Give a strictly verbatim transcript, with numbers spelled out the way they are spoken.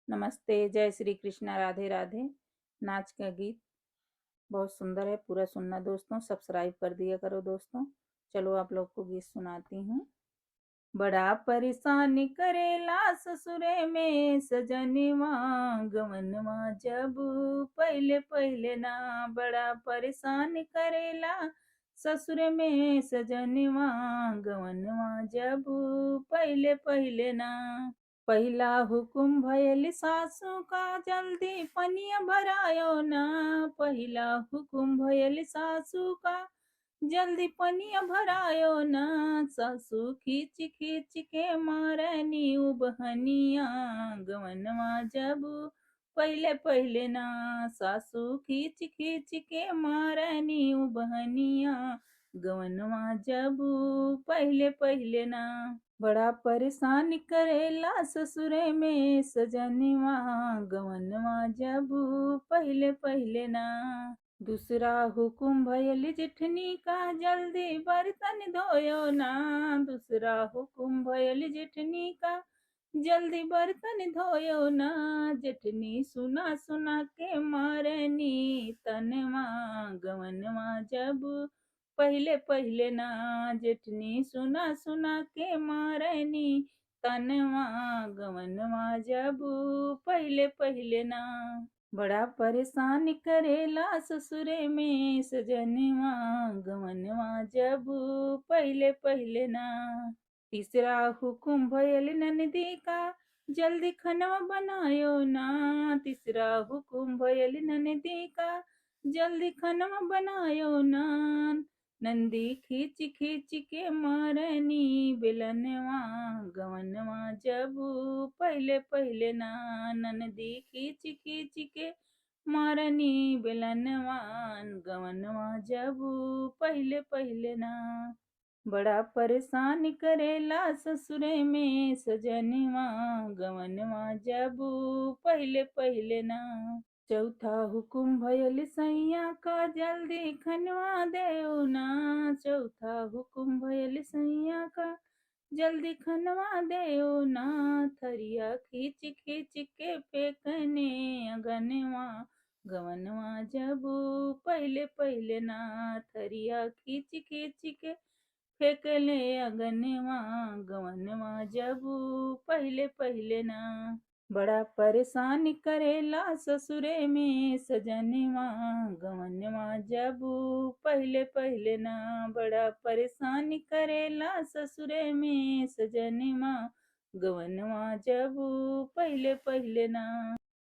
नमस्ते, जय श्री कृष्णा, राधे राधे। नाच का गीत बहुत सुंदर है, पूरा सुनना दोस्तों, subscribe कर दिया करो दोस्तों। चलो आप लोग को गीत सुनाती हूँ। बड़ा परेशान करेला ससुरे में सजनवा, गवनवा जब पहिले पहिले ना। बड़ा परेशान करेला ससुर में सजनवा, गवनवा जब पहिले पहिले ना। पहिला हुकुम भयल सासू का, जल्दी पनिया भरायो ना। पहिला हुकुम भयल सासू का, जल्दी पनिया भरायो ना। सासू खींच खींच के मारनी उबहनिया, गवनवा जब पहिले पहिले ना। सासू खींच खींच के मारनी उबहनिया, गवनवा जब पहिले पहिले ना। बड़ा परेशान करेला ससुरे में सजनवा, गवनवा जब पहिले पहिले ना। दूसरा हुकुम भयल जेठनी का, जल्दी बर्तन धोयो ना। दूसरा हुकुम भयल जेठनी का, जल्दी बर्तन धोयो ना। जेठनी सुना सुना के मारनी तनवा, गवनवा जब पहिले पहिले ना। जेठनी सुना सुना के मारनी तनवा, गवनवा जब पहिले पहिले ना। बड़ा परेशान करेला ससुरे में सजनवा, गवनवा जब पहिले पहिले ना। तीसरा हुकुम भयल ननदी का, जल्दी खनवा बनायो ना। तीसरा हुकुम भयल ननदी का, जल्दी खनवा बनायो ना। नंदी खींच खींच के मारनी बेलनवा, गवनवा जब पहिले पहिले ना। नंदी खींच खींच के मारनी बेलनवा, गवनवा जब पहिले पहिले ना। बड़ा परेशान करेला ससुरे में सजनवा, गवनवा जब पहिले पहिले ना। चौथा हुकुम भयल सैया का, जल्दी खनवा देओ ना। चौथा हुकुम भयल सैया का, जल्दी खनवा देओ ना। थरिया खींच खींच के फेंकने अगनवा, गवनवा जब पहिले पहिले ना। थरिया खींच खींच के फेंकले अगनवा, गवनवा जब पहिले पहिले ना। बड़ा परेशान करेला ससुरे में सजनवा, गवनवा जब पहिले पहिले ना। बड़ा परेशान करेला ससुरे में सजनवा, गवनवा जब पहिले पहिले ना।